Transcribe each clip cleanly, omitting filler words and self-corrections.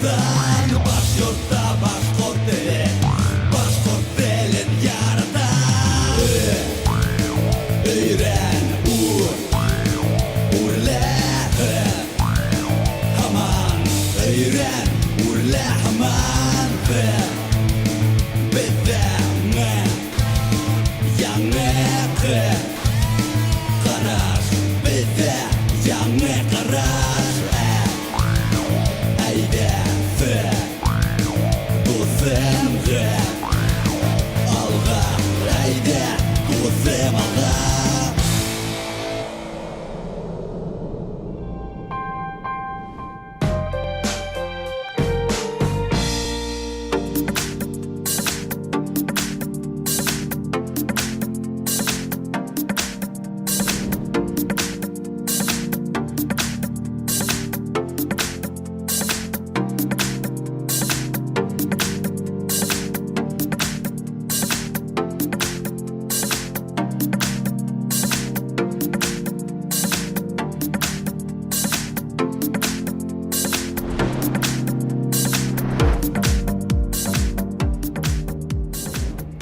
Башҡортостан. Башйортта башҡорт теле, башҡорт телен яратам. Өйрән, үр, үрлә, һаман. Өйрән, үрлә, һаман. Беҙҙә яңы ҡараш, беҙҙә яңы ҡараш. Әйҙә, дуҫым, алға, әйҙә, дуҫым, алға.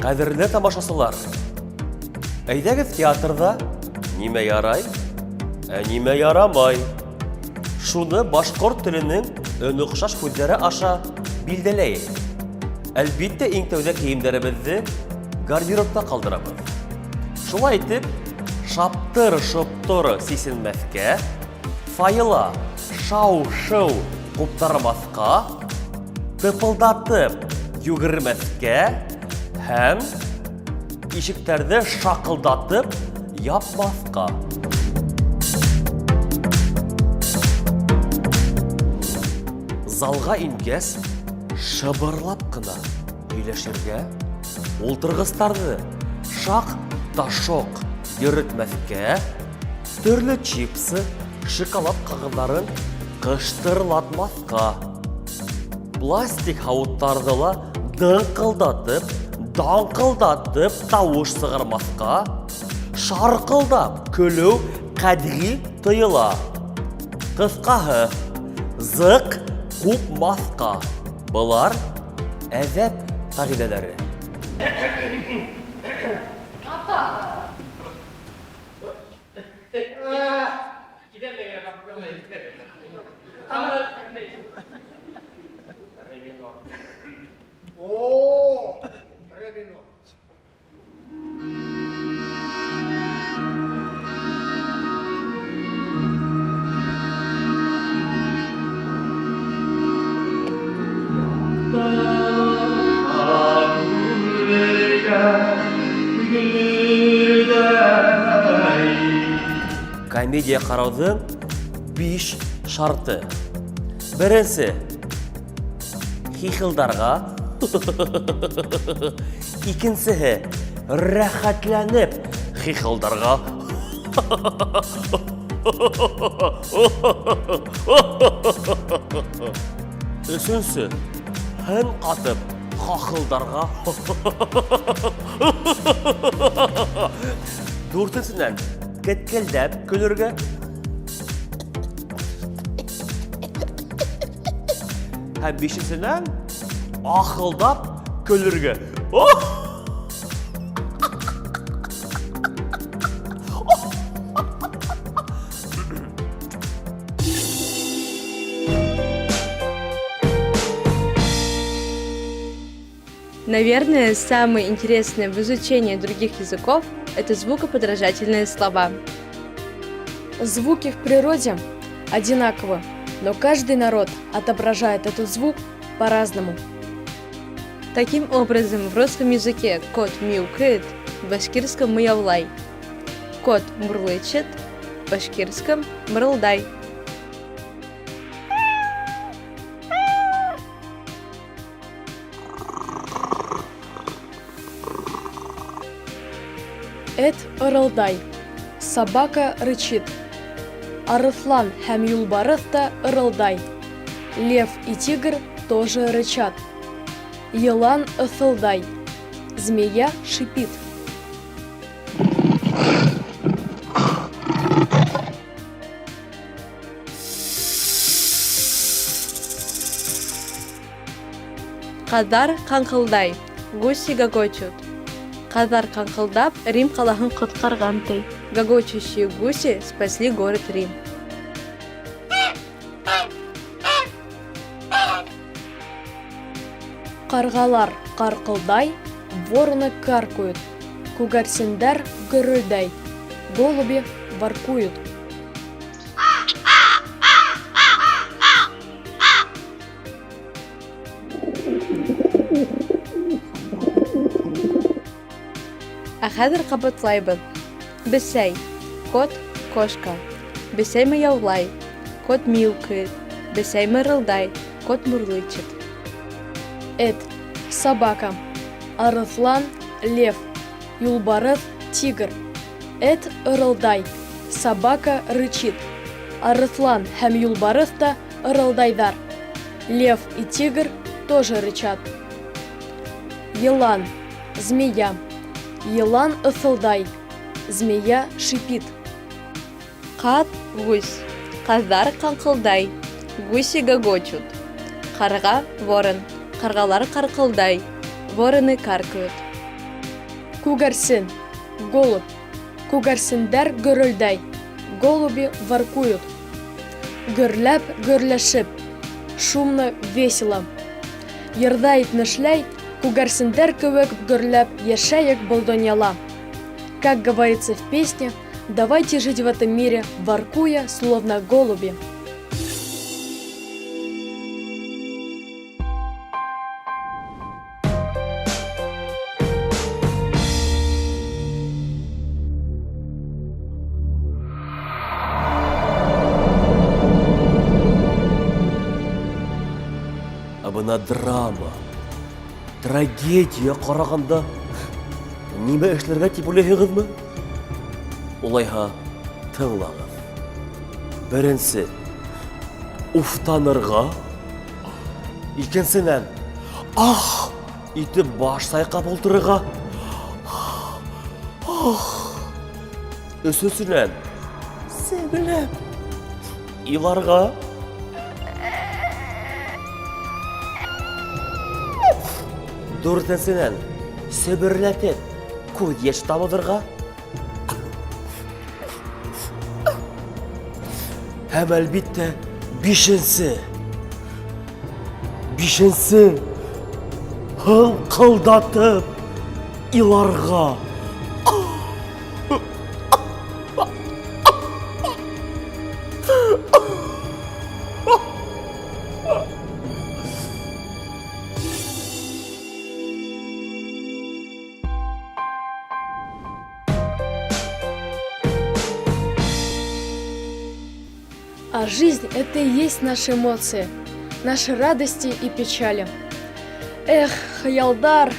Ҡәҙерле тамашасылар, әйҙәгеҙ театрҙа нимә ярай, ә нимә ярамай? Шуны башҡорт теленең оҡшаш һүҙҙәре аша билдәләйек. Әлбиттә, иң тәүҙә кейемдәребеҙҙе гардеробта ҡалдырабыҙ. Шулай итеп, шаптыр-шоптор сисенмәҫкә, файыла шау-шыу ҡуптармаҫҡа, тыпылдатып йүгермәҫкә һәм ишектәрҙе шаҡылдатып япмаҫҡа. Залға ингәс, шыбырлап ҡына һөйләшергә, ултырғыстарҙы шаҡ та шоҡ йөрөтмәҫкә, төрлө чипсы, шоколад ҡағыҙҙарын ҡыштырлатмаҫҡа, пластик һауыттарҙы ла дыңҡылдатып, даңҡылдатып тауыш сығармаҫҡа, шарҡылдап көлөү ҡәтғи тыйыла. Ҡыҫҡаһы, зыҡ ҡупмаҫҡа. Былар әҙәп ҡағиҙәләре. О, ре минор. Комедия ҡарауҙың биш шарты. Беренсе, хихылдарға. Икенсеһе, рәхәтләнеп хихылдарға. Өсөнсө, һын ҡатып хахылдарға. Дүртенсенән, кеткелдәп көлөргә. Һәм бишенсенән, ахылдап көлөргә. Наверное, самое интересное в изучении других языков – это звукоподражательные слова. Звуки в природе одинаковы, но каждый народ отображает этот звук по-разному. Таким образом, в русском языке кот мяукает, в башкирском мыяулай. Кот мурлычет, в башкирском мырылдай. Эт ырылдай, собака рычит. Арыҫлан һәм юлбарыҫ та ырылдай. Лев и тигр тоже рычат. Йылан ыҫылдай. Змея шипит. Ҡаҙҙар ҡаңҡылдай, гуси гогочут. Ҡаҙҙар ҡаңҡылдап Рим ҡалаһын ҡотҡарған, ти. Гогочущие гуси спасли город Рим. Ҡарғалар ҡарҡылдай, вороны каркают. Күгәрсендәр гөрөлдәй, голуби воркуют. Ә хәҙер ҡабатлайбыҙ. Бесәй, кот, кошка. Бесәй мыяулай, кот мяукает. Бесәй мырылдай, кот мурлычет. Эт, собака. Арыҫлан, лев. Юлбарыҫ, тигр. Эт ырылдай, собака рычит. Арыҫлан һәм юлбарыҫ та ырылдайҙар. Лев и тигр тоже рычат. Йылан, змея. Йылан ыҫылдай, змея шипит. Ҡаҙ, гусь. Ҡаҙҙар ҡаңҡылдай, гуси гогочут. Ҡарға, ворон. Ҡарғалар ҡарҡылдай, вороны каркают. Күгәрсен, голубь. Күгәрсендәр гөрөлдәй, голуби воркуют. Гөрләп, гөрләшеп, шумно, весело. Йырҙа әйтмешләй, күгәрсендәр кеүек гөрләп йәшәйек был донъяла. Как говорится в песне, давайте жить в этом мире, воркуя, словно голуби. Ә бына драма, трагедия ҡарағанда нимә эшләргә тип уйлайһығыҙмы? Улайһа, тыңлағыҙ. Беренсе, уфтанырға. Икенсенән, ах итеп баш сайҡап ултырырға. Ах. Өсөнсөнән, сеңләп иларға. Дүртенсенән, сөбөрләтеп күҙ йәш тамыҙырға. Һәм әлбиттә, бишенсе. Бишенсе һыңҡылдатып иларға. А жизнь – это и есть наши эмоции, наши радости и печали. Эх, хыялдар,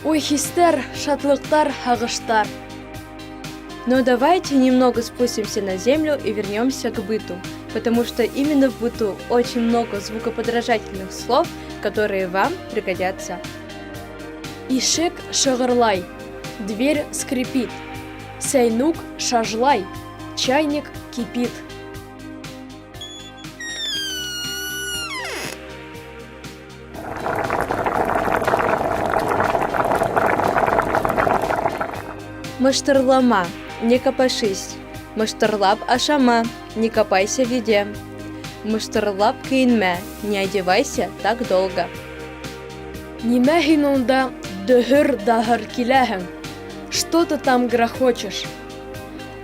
уй-хистәр, шатлыҡтар, һағыштар. Но давайте немного спустимся на землю и вернемся к быту, потому что именно в быту очень много звукоподражательных слов, которые вам пригодятся. Ишек шығырлай, дверь скрипит. Сәйнүк шажлай, чайник кипит. Мыштырлама, не копошись. Мыштырлап ашама, не копайся в еде. Мыштырлап кейенмә, не одевайся так долго. Нимә һин унда дөһөр-даһыр киләһең? Что ты там грохочешь?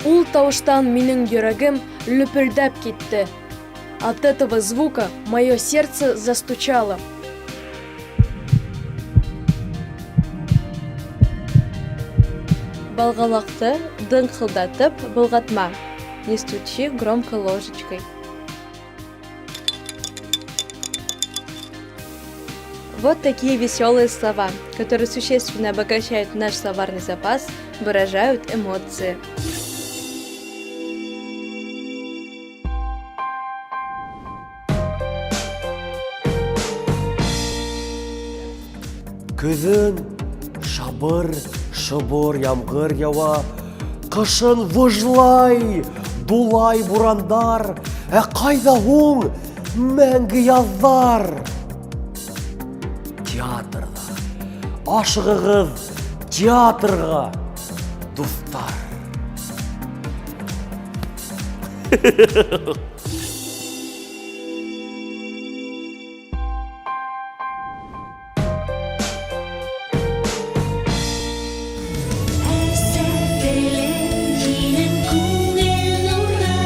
Ул тауыштан минең йөрәгем лөпөлдәп китте. От этого звука мое сердце застучало. Балғалаҡты дыңҡылдатып болғатма, не стучи громко ложечкой. Вот такие веселые слова, которые существенно обогащают наш словарный запас, выражают эмоции. Көҙөн шабыр, шыбыр ямғыр яуа, ҡышын выжлай, дулай бурандар, ә ҡайҙа һуң мәңге яҙҙар? театрҙа. Ашығығыҙ театрға, дуҫтар! Әсә телең һинең күңел нуры,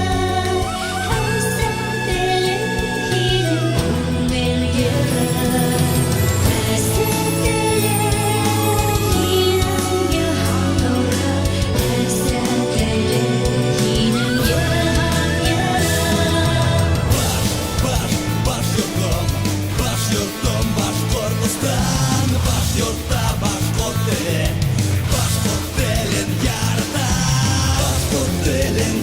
Әсә телең һинең күңел йыры, Әсә телең һинең йыһан нуры, Әсә телең һинең йыһан йыры. Баш, баш йортом, баш йортом, Башҡортостан. Баш йортта башҡорт теле, башҡорт телен ярата. Башҡорт телен.